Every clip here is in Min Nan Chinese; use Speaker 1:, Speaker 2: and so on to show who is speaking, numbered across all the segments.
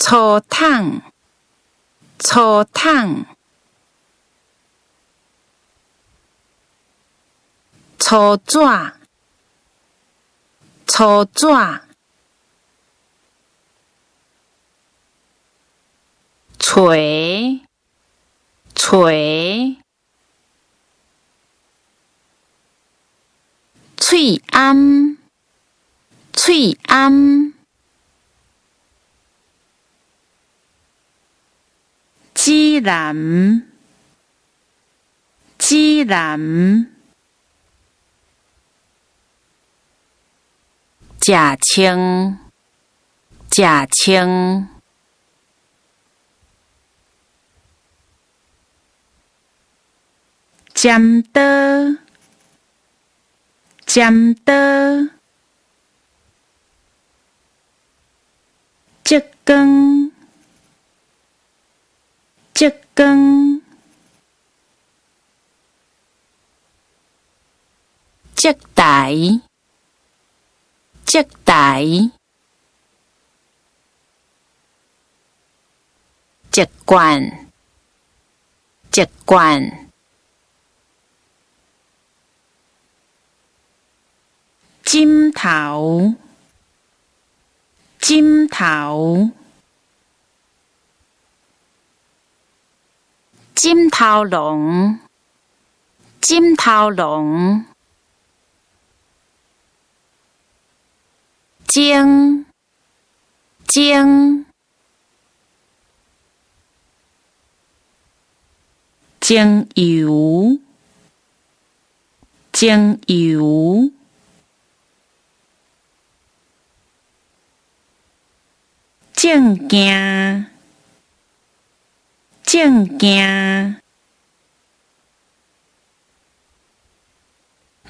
Speaker 1: 粗桶，粗桶，粗紙，粗紙，錘，錘，喙罨，喙罨，指南，指南，食穿，食穿，尖刀，尖刀，浙江，浙江，浙台，浙台，一罐，一罐，枕頭，枕頭，枕頭龍，枕頭龍，蒸，蒸，精油，精油，證件，證件，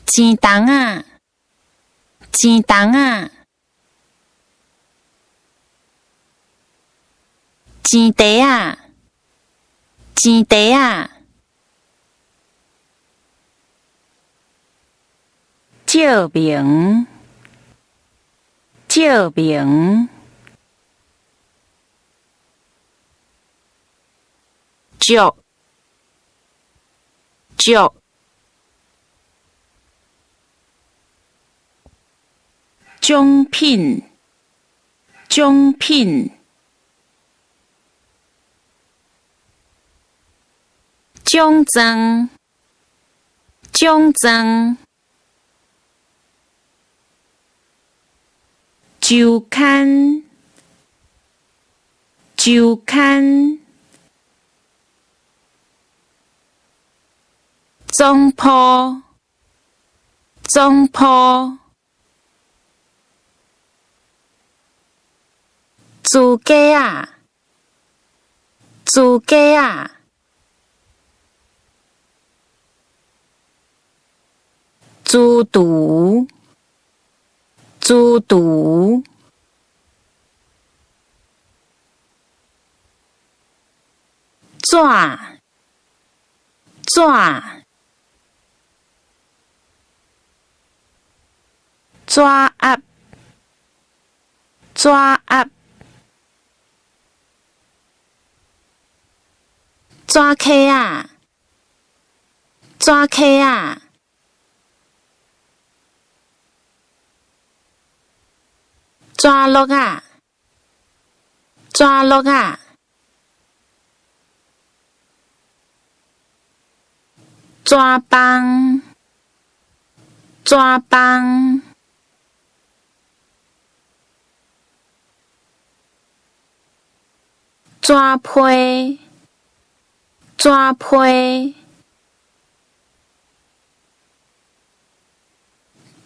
Speaker 1: 錢筒仔，錢筒仔，錢袋仔，錢袋仔，照明，照明，足，足，獎品，獎品，獎狀，獎狀，週刊，週刊，總鋪，總鋪，豬雞仔，豬雞仔，主廚，主廚，紙，紙，紙鴨，紙鴨，紙溪仔，紙溪仔，紙碌仔，紙碌仔，紙枋，紙枋，紙批，紙批，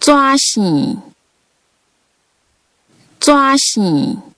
Speaker 1: 紙線，紙線。